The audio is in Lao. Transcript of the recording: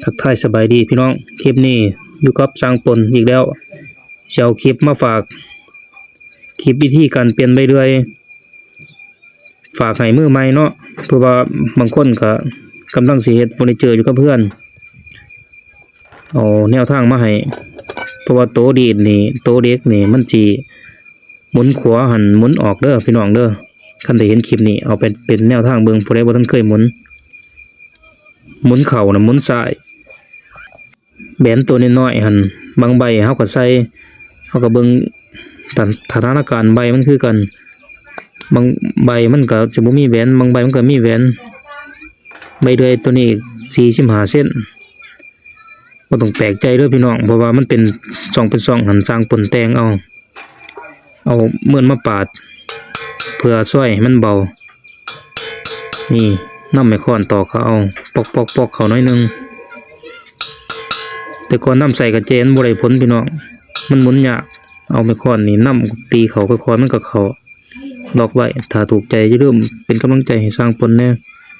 ທັກທາຍສະບາຍດີພີ່ນ້ອງ, ຄລິບນີ້ຢູ່ກັບຊ່າງປົນອີກແລ້ວ. ຊິເອົາຄລິບມາຝາກ, ຄລິບວິທີການປ່ຽນໃບເລື່ອຍ ຝາກໃຫ້ມືໃໝ່ເນາະ, ເພາະວ່າບາງຄົນກະກຳລັງຊິເຮັດເຟີນີເຈີຢູ່ກັບເຮືອນ, ເອົາແນວທາງມາໃຫ້. ເພາະວ່າໂຕດີດນີ້ ໂຕເດັກນີ້ ມັນຊິໝູນຂວາຫັ້ນໝູນອອກເດີພີ່ນ້ອງເດີ. ຄັນໄດ້ເຫັນຄລິບນີ້ ເອົາໄປເປັນແນວທາງເບິ່ງ, ຜູ້ໃດບໍ່ທັນເຄີຍໝູນ, ໝູນເຂົ້ານະ ໝູນຊ້າຍ. ແບນໂຕນ້ອຍໆຫັ້ນ ບາງໃບເຮົາກໍໃສ່, ເຮົາກໍເບິ່ງສະຖານະການໃບມັນຄືກັນ, ບາງໃບມັນກໍຊິບໍ່ມີແບນ, ບາງໃບມັນກໍມີແບນ. ໃບເລື່ອຍໂຕນີ້ສີ່ສິບຫ້າເຊັນ, ບໍ່ຕ້ອງແປກໃຈເດີພີ່ນ້ອງ, ເພາະວ່າມັນເປັນຊ່ອງເປັນຊ່ອງຫັ້ນ ຊ່າງປົນແຕ່ງເອົາ. ເອົາເໝືອນມາປາດ ເພື່ອຊ່ອຍໃຫ້ມັນເບົາ. ນີ້ ນຳໄມ້ຄ້ອນຕອກເຂົ້າເອົາ ປອກໆໆເຂົ້າໜ້ອຍໜຶ່ງ. ແຕ່ກ່ອນນຳໃສ່ກະແຈມັນບໍ່ໄດ້ຜົນພີ່ນ້ອງ, ມັນໝູນຍາກ. ເອົາໄມ້ຄ້ອນນີ້ນຳຕີເຂົ້າຄ່ອຍໆ ມັນກະເຂົ້າ. ລັອກໄວ້, ຖ້າຖືກໃຈຢ່າລືມເປັນກຳລັງໃຈໃຫ້ຊ່າງປົນແດ່.